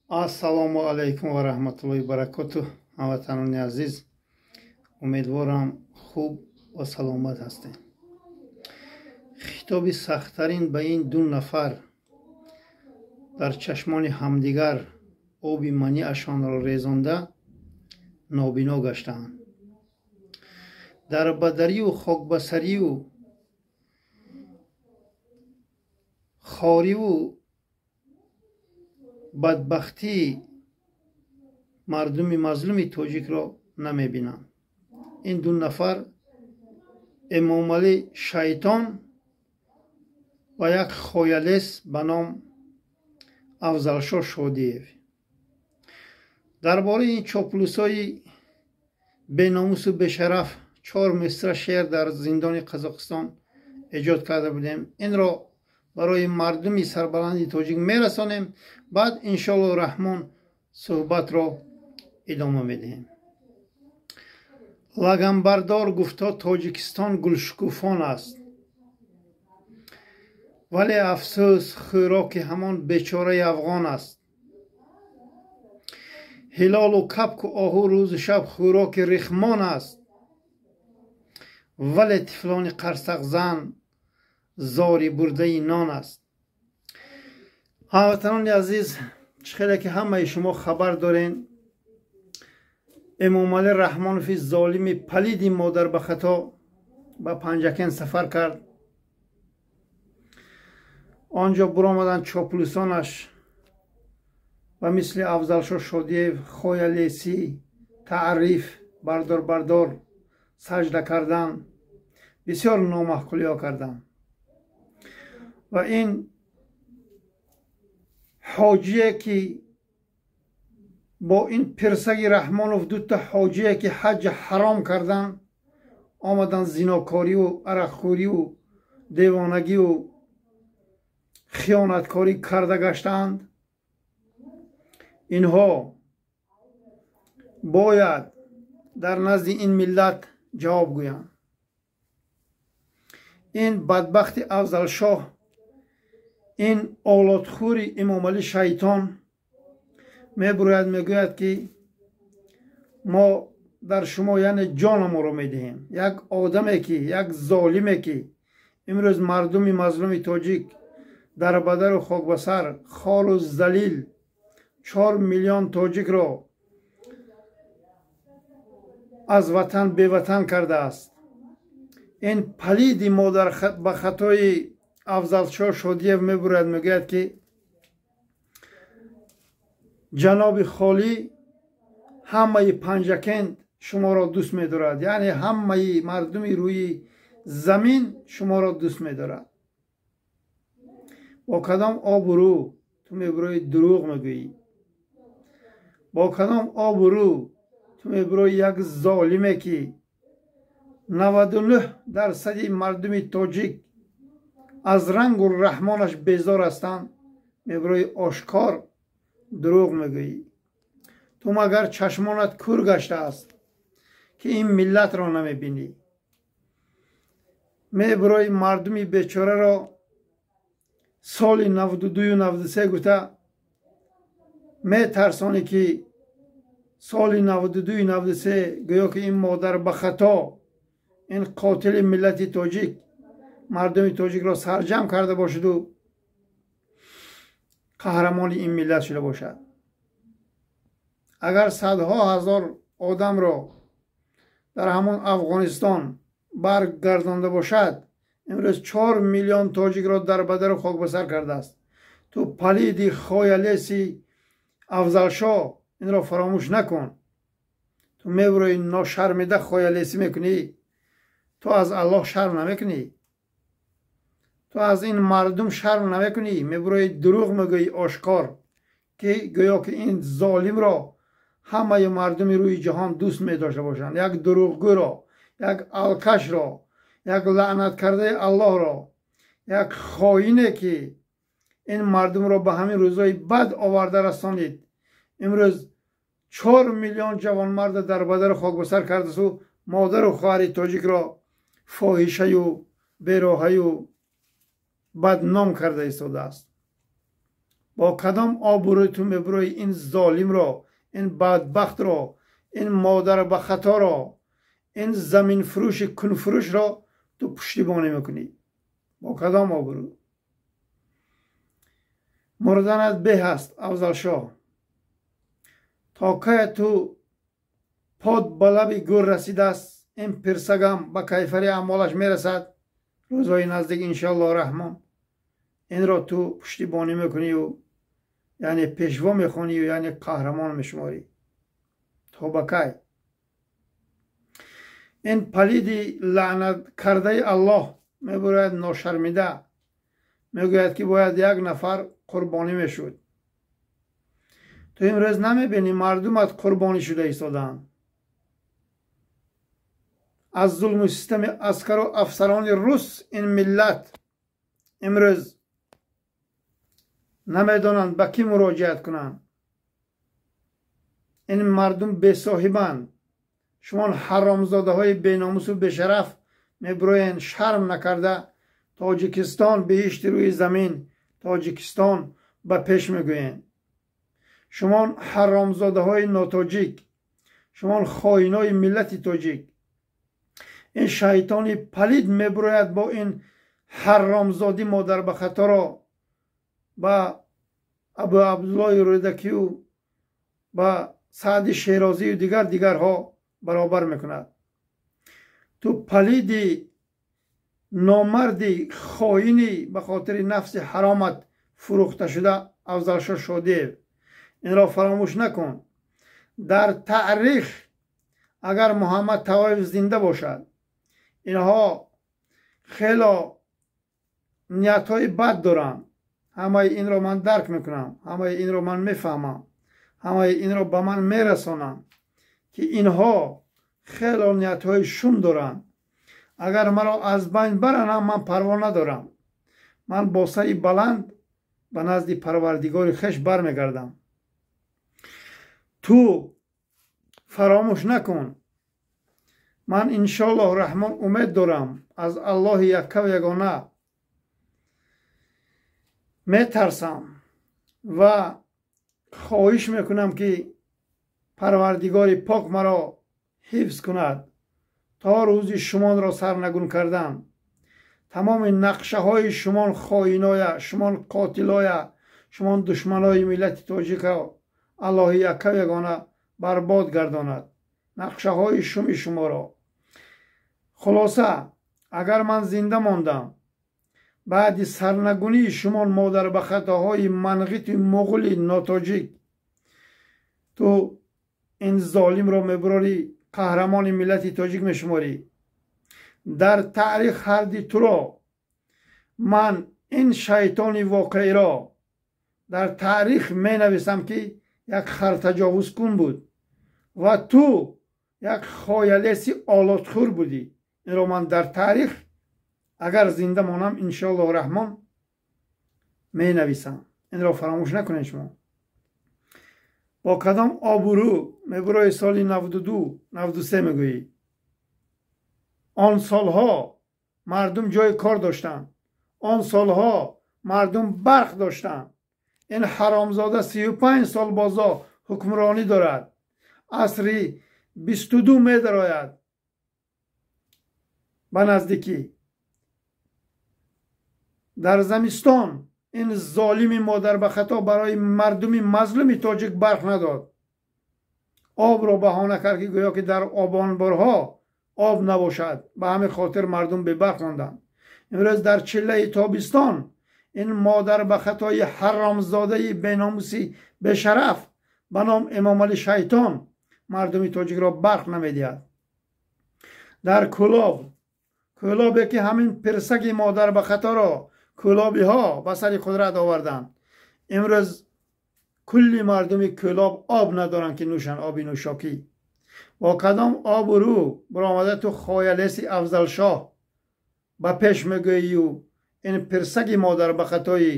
Ассалому алайкум ва раҳматуллоҳи баракоту. Ҳамватанони азиз, умедворам, хуб ва саломат ҳастем. Хитоби сахттарин ба ин ду нафар: дар чашмони ҳамдигар оби маниашонро резонда, нобино гаштаанд. Дарбадарию хокбасарию хориву бадбахтии мардуми мазлуми тоҷикро намебинанд. Ин ду нафар, Эмомалӣ шайтон ва як хоялес ба ном Афзалшоҳ Шодиев. Дар бораи ин чоплусои беномусу бешараф чор мисра шеър дар зиндони Қазоқистон эҷод карда будем. Инро барои мардуми сарбаланди тоҷик мерасонем, баъд иншоалло раҳмон суҳбатро идома медиҳем. Лаганбардор гуфто, Тоҷикистон гулшукуфон аст, вале афсӯс, хӯроки ҳамон бечораи афғон аст. Ҳилолу кабку оҳу рӯзу шаб хӯроки рихмон аст, вале тифлони қарсақзан зори бурдаи нон аст. Ҳамватанони азиз, чӣ хеле ки ҳамаи шумо хабар дорен, Эмомалӣ Раҳмонови золими палиди модарбахато ба Панҷакен сафар кард. Он ҷо буромаданд чоплусонаш ба мисли Афзалшоҳ Шодиев, хоялесӣ, таъриф, бардор бардор, сажда кардан, бисёр номаъқулиҳо карданд. Ва ин ҳоҷие ки бо ин пирсаги Раҳмонов, дута ҳоҷие ки ҳаҷ ҳаром карданд, омаданд, зинокориву арақхӯриву девонагиву хиёнаткорӣ карда гаштаанд. Инҳо бояд дар назди ин миллат ҷавоб гӯянд. Ин бадбахти Афзалшоҳ, ин олодхӯри Эмомалӣ шайтон мебурояд, мегӯяд, ки мо дар шумо, яъне ҷонаморо медиҳем. Як одаме ки, як золиме ки имрӯз мардуми мазлуми тоҷик дар бадару хокбасар, хору залил, 4 миллион тоҷикро аз ватан беватан кардааст, ин палиди модар ба хатои Афзалшоҳ Шодиев мебурояд, мегӯяд, ки ҷаноби холӣ, ҳамаи Панҷакент шуморо дӯст медорад, яъне ҳамаи мардуми рӯи замин шуморо дӯст медорад. Бо кадом обрӯ ту мебурои, дурӯғ мегӯӣ? Бо кадом обрӯ ту мебурои, як золиме ки 99 дарсади мардуми тоҷик аз рангу раҳмонаш безор ҳастанд, мебурои, ошкор дурӯғ мегӯӣ? Ту магар чашмонат кур гаштааст, ки ин миллатро намебинӣ? Мебурои, мардуми бечораро соли 92-ю 93 гуфта метарсонӣ, ки соли 92-ю 93 гӯё ки ин модар ба хато, ин қотили миллати тоҷик мардуми тоҷикро сарҷамъ карда бошаду қаҳрамони ин миллат шуда бошад. Агар садҳо ҳазор одамро дар ҳамон Афғонистон баргардонда бошад, имрӯз 4 миллион тоҷикро дар бадару хокбасар кардааст. Ту палиди хоялеси Афзалшоҳ, инро фаромӯш накун. Ту мебурои, ношармида хоялесӣ мекунӣ. Ту аз Аллоҳ шарм намекунӣ? Ту аз ин мардум шарм намекунӣ? Мебурои, дурӯғ мегӯӣ ошкор, ки гӯё ки ин золимро ҳамаи мардуми рӯи ҷаҳон дӯст медошта бошанд. Як дурӯғгӯро, як алкашро, як лаънаткардаи Аллоҳро, як хоине ки ин мардумро ба ҳамин рӯзҳои бад оварда расонид, имрӯз 4 миллион ҷавонмарда дар бадару хокбасар кардасу модару хоҳари тоҷикро фоҳишаю бероҳаю бадном карда истодааст. Бо кадом обрӯи ту мебурӯи ин золимро, ин бадбахтро, ин модарбахаторо, ин заминфурӯши кунфурӯшро ту пуштибонӣ мекунӣ? Бо кадом обрӯ? Мурданат беҳ аст, Афзалшоҳ. То кая ту под ба лаби гӯр расидааст, ин пирсагам ба кайфари аъмолаш мерасад рӯзҳои наздик, иншоаллоҳ раҳмон. Инро ту пуштибонӣ мекунию, яъне пешво мехонию, яъне қаҳрамон мешуморӣ. То ба кай? Ин палиди лаънат кардаи Аллоҳ мебурад, ношармида мегӯяд, ки бояд як нафар қурбонӣ мешуд. Ту имрӯз намебинӣ, мардумат қурбонӣ шуда истодаанд аз зулму систами аскару афсарони рус. Ин миллат имрӯз намедонанд, ба кӣ муроҷиат кунанд. Ин мардум бесоҳибанд. Шумо ҳаромзодаҳои беномусу бешараф мебуроен, шарм накарда, Тоҷикистон биҳишти рӯи замин, Тоҷикистон ба пеш мегӯен. Шумо ҳаромзодаҳои нотоҷик, шумо хоинои миллати тоҷик. Ин шайтони палид мебурояд, бо ин ҳаромзодӣ модарбахаторо ба Абу Абдуллои Рӯдакию ба Саъди Шерозию дигар дигарҳо баробар мекунад. Ту палиди номарди хоини, ба хотири нафси ҳаромат фурӯхташуда, Афзалшоҳ Шодиев, инро фаромӯш накун. Дар таърих, агар Муҳаммад Тавоев зинда бошад, инҳо хело ниятҳои бад доранд. Ҳамаи инро ман дарк мекунам, ҳамаи инро ман мефаҳмам, ҳамаи инро ба ман мерасонам, ки инҳо хело ниятҳои шум доранд. Агар маро аз байн баранам, ман парво надорам. Ман бо сари баланд ба назди Парвардигори хеш бармегардам. Ту фаромӯш накун, ман иншоаллоҳ раҳмон умед дорам, аз Аллоҳи яккаву ягона метарсам ва хоҳиш мекунам, ки Парвардигори пок маро ҳифз кунад то рӯзи шумонро сарнагун кардан. Тамоми нақшаҳои шумон хоиноя, шумон қотилоя, шумон душманои миллати тоҷика Аллоҳи яккаву ягона барбод гардонад нақшаҳои шуми шуморо. Хулоса, агар ман зинда мондам, баъди сарнагунии шумон модарбахатоҳои манғити муғули нотоҷик, ту ин золимро мебурорӣ, қаҳрамони миллати тоҷик мешуморӣ. Дар таърих ҳарди туро ман ин шайтони воқеиро дар таърих менависам, ки як хартаҷовузкун буд ва ту як хоялеси олотхӯр будӣ. Инро ман дар таърих, агар зинда монам, иншоаллоҳ раҳмон, менависам. Инро фаромӯш накунед. Шумо бо кадом обрӯ мебурои соли 92, 93 мегӯӣ? Он солҳо мардум ҷои кор доштанд, он солҳо мардум барқ доштанд. Ин ҳаромзода 35 сол бозо ҳукмронӣ дорад, асри 22 медарояд ба наздикӣ. Дар замистон ин золими модарбахато барои мардуми мазлуми тоҷик барқ надод. Обро баҳона кард, ки гӯё ки дар обанборҳо об набошад, ба ҳамин хотир мардум бебарқ монданд. Имрӯз дар чиллаи тобистон ин модарбахатои ҳаромзодаи беномуси бешараф ба ном Эмомалӣ шайтон мардуми тоҷикро барқ намедиҳад. Дар Кӯлоб, Кӯлобе ки ҳамин пирсаги модарбахаторо кӯлобиҳо ба сари қудрат оварданд, имрӯз кулли мардуми Кӯлоб об надоранд, ки нӯшанд, оби нӯшокӣ. Бо кадом обу рӯ баромада ту хоялеси Афзалшоҳ ба пеш мегӯию ин пирсаги модарбахатои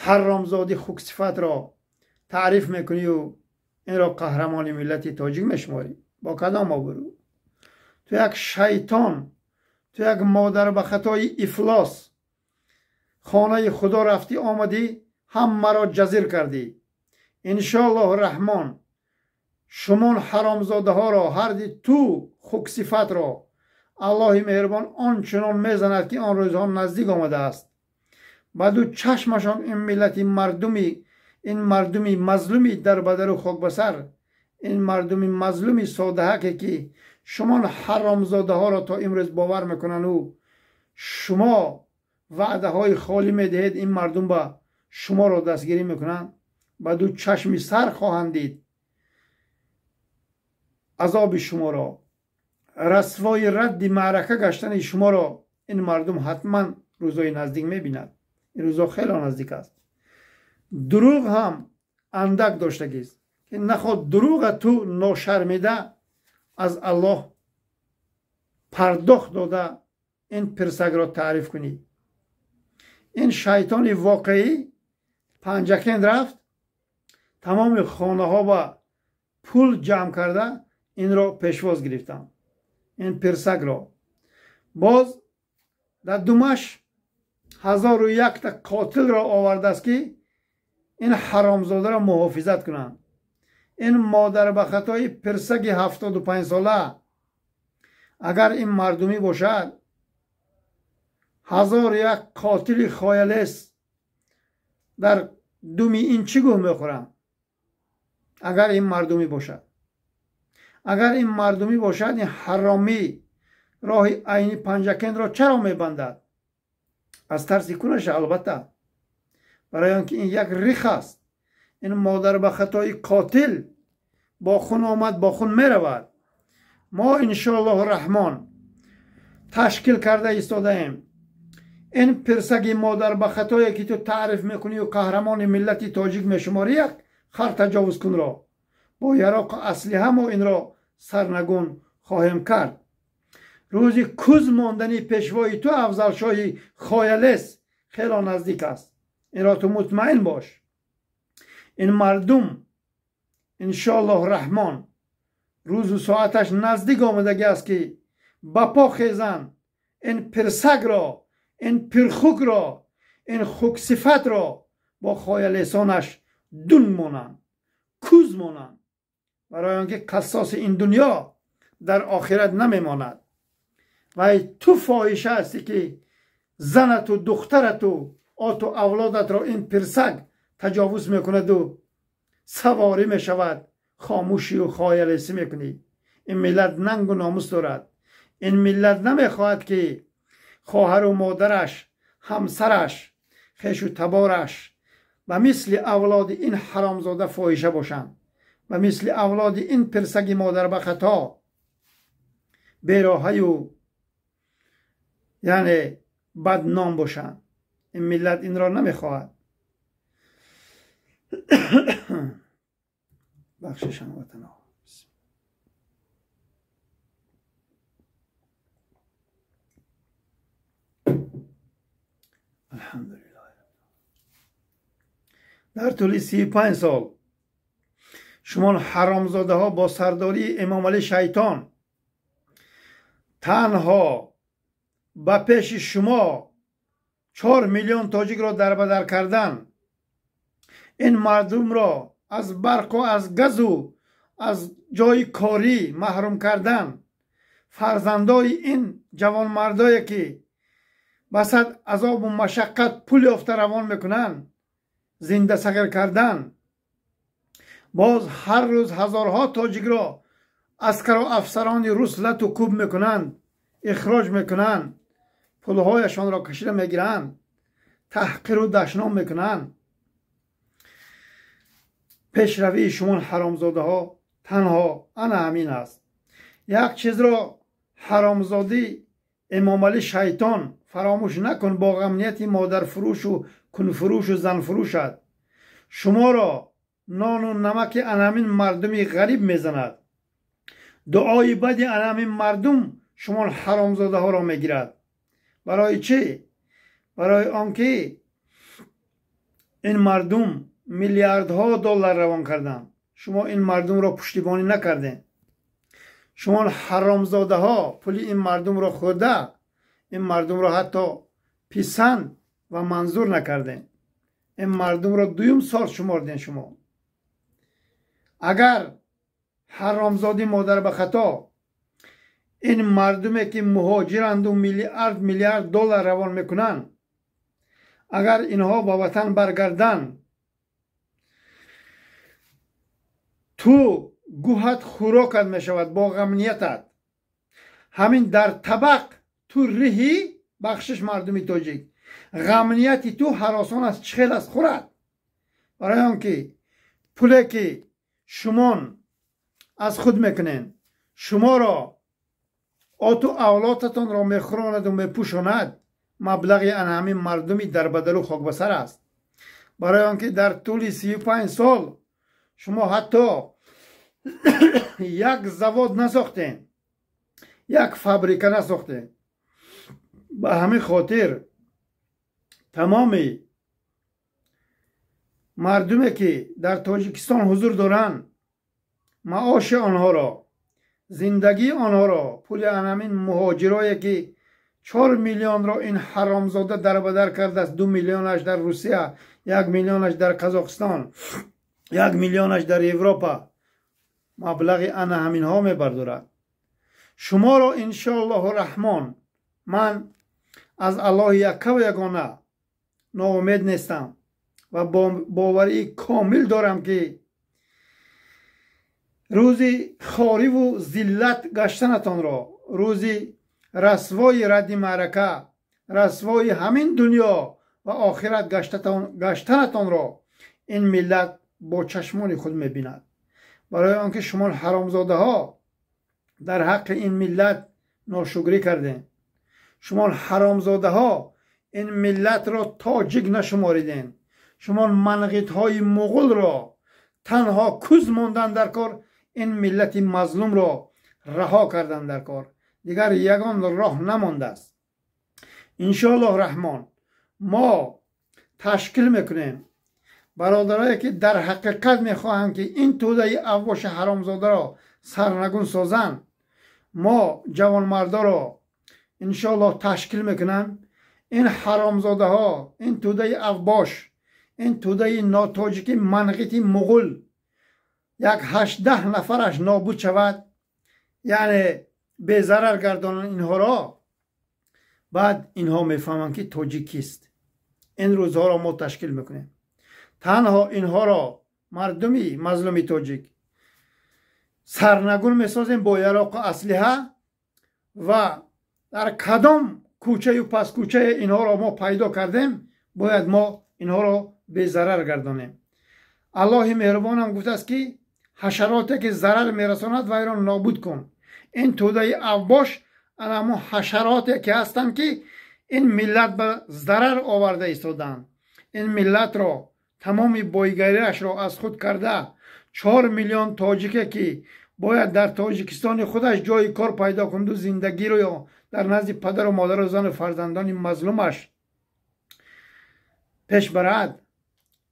ҳаромзоди хуксифатро таъриф мекунию инро қаҳрамони миллати тоҷик мешуморӣ? Бо кадом обрӯ? Ту як шайтон, ту як модарбахатои ифлос. Хонаи Худо рафтӣ, омадӣ, ҳамаро ҷазир кардӣ. Иншоаллоҳу раҳмон шумон ҳаромзодаҳоро, ҳарди ту хуксифатро Аллоҳи меҳрубон он чунон мезанад, ки он рӯзҳо наздик омадааст. Ба ду чашмашон ин миллати мардуми, ин мардуми мазлуми дарбадару хокбасар, ин мардуми мазлуми содаҳаке, ки шумон ҳаромзодаҳоро то имрӯз бовар мекунанду шумо ваъдаҳои холӣ медиҳед, ин мардум ба шуморо дастгирӣ мекунанд, ба ду чашми сар хоҳанд дид азоби шуморо, расвои радди маърака гаштани шуморо ин мардум ҳатман рӯзои наздик мебинад. Ин рӯзо хело наздик аст. Дурӯғ ҳам андак доштагист, ки наход дурӯға ту ношармида аз Аллоҳ пардохт дода ин пирсагро таъриф кунӣ. Ин шайтони воқеӣ Панҷакент рафт, тамоми хонаҳо ба пул ҷамъ карда инро пешвоз гирифтанд, ин пирсагро. Боз дар думаш 1001 қотилро овардааст, ки ин ҳаромзодаро муҳофизат кунанд. Ин модарбахатои пирсаги 75 сола агар ин мардумӣ бошад, 1001 қотили хоялес дар думи ин чӣ гӯҳ мехӯранд? Агар ин мардумӣ бошад, агар ин мардумӣ бошад, ин ҳаромӣ роҳи Айни Панҷакентро чаро мебандад? Аз тарси кунаша, албатта, барои он ки ин як рих аст. Ин модарбахатои қотил бо хун омад, бо хун меравад. Мо иншоаллоҳу раҳмон ташкил карда истодаем. Ин пирсаги модарбахатое, ки ту таъриф мекунию қаҳрамони миллати тоҷик мешуморӣ, як хар таҷовузкунро бо яроқу аслиҳа мо инро сарнагун хоҳем кард. Рӯзи куз мондани пешвои ту Афзалшоҳи хоялес хело наздик аст, инро ту мутмаин бош. Ин мардум иншоаллоҳ раҳмон рӯзу соаташ наздик омадагӣ аст, ки ба по хезанд, ин пирсагро, ин пирхукро, ин хуксифатро бо хоялесонаш дун монанд, куз монанд, барои он ки қассоси ин дунё дар охират намемонад. Вай ту фоҳиша ҳастӣ, ки занату духтарату оту авлодатро ин пирсаг таҷовуз мекунаду саворӣ мешавад, хомӯшию хоялесӣ мекунӣ. Ин миллат нангу номус дорад. Ин миллат намехоҳад, ки хоҳару модараш, ҳамсараш, хешу табораш ба мисли авлоди ин ҳаромзода фоҳиша бошанд, ба мисли авлоди ин пирсаги модарбахато бероҳаю яъне бадном бошанд. Ин миллат инро намехоҳад. Бахшишам, ватано. Алҳамдулиллоҳ. Дар тӯли 35 сол шумо ҳаромзодаҳо бо сардории Эмомалӣ шайтон танҳо ба пеши шумо 4 миллион тоҷикро дарбадар кардан, ин мардумро аз барқу аз газу аз ҷои корӣ маҳрум кардан, фарзандои ин ҷавонмардое, ки ба сад азобу машаққат пул ёфта равон мекунанд, зинда сағир кардан, боз ҳар рӯз ҳазорҳо тоҷикро аскару афсарони рус лату кӯб мекунанд, ихроҷ мекунанд, пулҳояшонро кашида мегиранд, таҳқиру дашном мекунанд. Пешравии шумо ҳаромзодаҳо танҳо ана ҳамин аст. Як чизро, ҳаромзодӣ Эмомалӣ шайтон, фаромӯш накун: бо ғамнияти модарфурӯшу кунфурӯшу занфурӯшат шуморо нону намаки анамин мардуми ғариб мезанад. Дуои бади анамин мардум шумо ҳаромзодаҳоро мегирад. Барои чӣ? Барои он ки ин мардум миллиардҳо доллар равон карданд, шумо ин мардумро пуштибонӣ накардем. Шумо ҳаромзодаҳо пули ин мардумро хӯрда, ин мардумро ҳатто писанд ва манзур накардем. Ин мардумро дуюм сорт шуморден шумо. Агар ҳаромзодӣ модар ба хато ин мардуме ки муҳоҷиранду миллиард миллиард доллар равон мекунанд, агар инҳо ба ватан баргарданд, ту гӯҳат хӯрокат мешавад бо ғамниятат. Ҳамин дар табақ ту риҳӣ, бахшиш мардуми тоҷик, ғамнияти ту ҳаросон аст, чӣ хел аст хӯрад. Барои он ки пуле ки шумон аз худ мекунед, шуморо оту авлодатонро мехӯронаду мепӯшонад, маблағи ана ҳамин мардуми дарбадару хокбасар аст. Барои он ки дар тӯли 35 сол шумо ҳатто як завод насохтем, як фабрика насохтем. Ба ҳамин хотир тамоми мардуме ки дар Тоҷикистон ҳузур доранд, маоши онҳоро, зиндагии онҳоро пули ҳамин муҳоҷирое ки 4 миллионро ин ҳаромзода дарбадар кардааст, 2 миллионаш дар Русия, 1 миллионаш дар Қазоқистон, 1 миллионаш дар Европа, маблағи ана ҳаминҳо мебардорад. Шуморо иншоаллоҳу раҳмон ман аз Аллоҳи яккаву ягона ноумед нестам ва боварии комил дорам ки рӯзи хориву зиллат гаштанатонро, рӯзи расвои радди маърака, расвои ҳамин дунё ва охират гаштанатонро ин миллат бо чашмони худ мебинад. Барои он ки шумо ҳаромзодаҳо дар ҳаққи ин миллат ношукрӣ кардем, шумо ҳаромзодаҳо ин миллатро тоҷик нашуморидем, шумо манғитҳои муғулро танҳо куз мондан дар кор, ин миллати мазлумро раҳо кардан дар кор, дигар ягон роҳ намондааст. Иншоаллоҳ раҳмон мо ташкил мекунем бародарое ки дар ҳақиқат мехоҳанд ки ин тӯдаи авбоши ҳаромзодаро сарнагун созанд, мо ҷавонмардоро иншоаллоҳ ташкил мекунам. Ин ҳаромзодаҳо, ин тӯдаи авбош, ин тӯдаи нотоҷики манғити муғул як 18 нафараш нобуд шавад, яъне безарар гардонанд инҳоро, баъд инҳо мефаҳманд ки тоҷик кист. Ин рӯзҳоро мо ташкил мекунем. Танҳо инҳоро мардуми мазлуми тоҷик сарнагун месозем бо яроқу аслиҳа ва дар кадом кӯчаю паскӯчае инҳоро мо пайдо кардем, бояд мо инҳоро безарар гардонем. Аллоҳи меҳрубонам гуфтааст ки ҳашароте ки зарар мерасонад вайро нобуд кун. Ин тӯдаи авбош ана ҳамон ҳашароте ки ҳастанд ки ин миллат ба зарар оварда истодаанд. Ин миллатро тамоми бойгариашро аз худ карда, 4 миллион тоҷике ки бояд дар Тоҷикистони худаш ҷои кор пайдо кунду зиндагиро дар назди падару модару зану фарзандони мазлумаш пеш барад,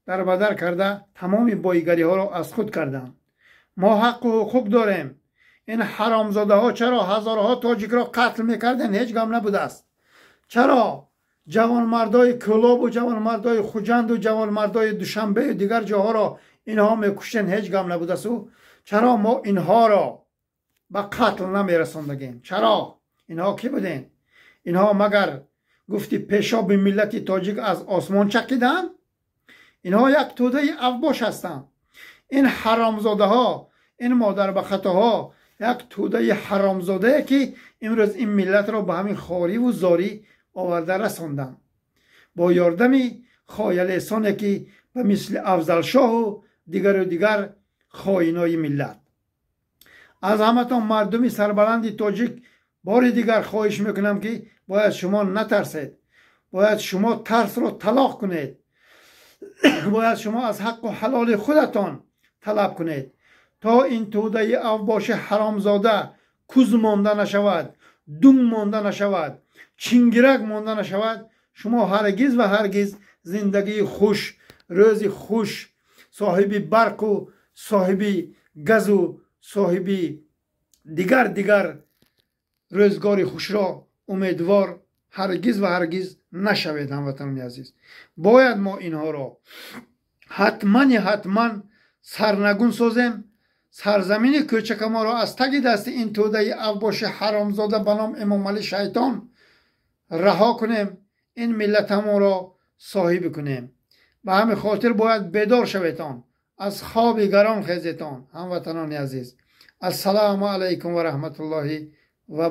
дарбадар карда тамоми бойгариҳоро аз худ карданд. Мо ҳаққу ҳуқуқ дорем. Ин ҳаромзодаҳо чаро ҳазорҳо тоҷикро қатл мекарданд, ҳеҷ гам набудааст. Чаро ҷавонмардои Кӯлобу ҷавонмардои Хуҷанду ҷавонмардои Душанбею дигар ҷоҳоро инҳо мекуштанд, ҳеҷ гам набудасту? Чаро мо инҳоро ба қатл намерасондагем? Чаро? Инҳо кӣ будем? Инҳо магар гуфти пешоби миллати тоҷик аз осмон чакиданд? Инҳо як тӯдаи авбош ҳастанд. Ин ҳаромзодаҳо, ин модарбахатоҳо як тӯдаи ҳаромзодае ки имрӯз ин миллатро ба ҳамин хориву зорӣ оварда расонданд бо ёрдами хоялесоне ки ба мисли Афзалшоҳу дигару дигар хоинои миллат. Аз ҳаматон мардуми сарбаланди тоҷик бори дигар хоҳиш мекунам ки бояд шумо натарсед, бояд шумо тарсро талоқ кунед, бояд шумо аз ҳаққу ҳалоли худатон талаб кунед то ин тӯдаи авбоши ҳаромзода куз монда нашавад, дунг монда нашавад, чингирак монда нашавад. Шумо ҳаргиз ва ҳаргиз зиндагии хуш, рӯзи хуш, соҳиби барқу соҳиби газу соҳиби дигар дигар рӯзгори хушро умедвор Ҳаргиз ва ҳаргиз нашавед, ҳамватанони азиз. Бояд мо инҳоро ҳатмани ҳатман сарнагун созем. Сарзамини кӯчака моро аз таги дасти ин тӯдаи авбоши ҳаромзода ба ном Эмомалӣ шайтон раҳо кунем, ин миллатамонро соҳиб кунем. Ба ҳамин хотир бояд бедор шаветон, аз хоби гарон хезетон, ҳамватанони азиз. Ассалому алайкум ва раҳматуллоҳи ва.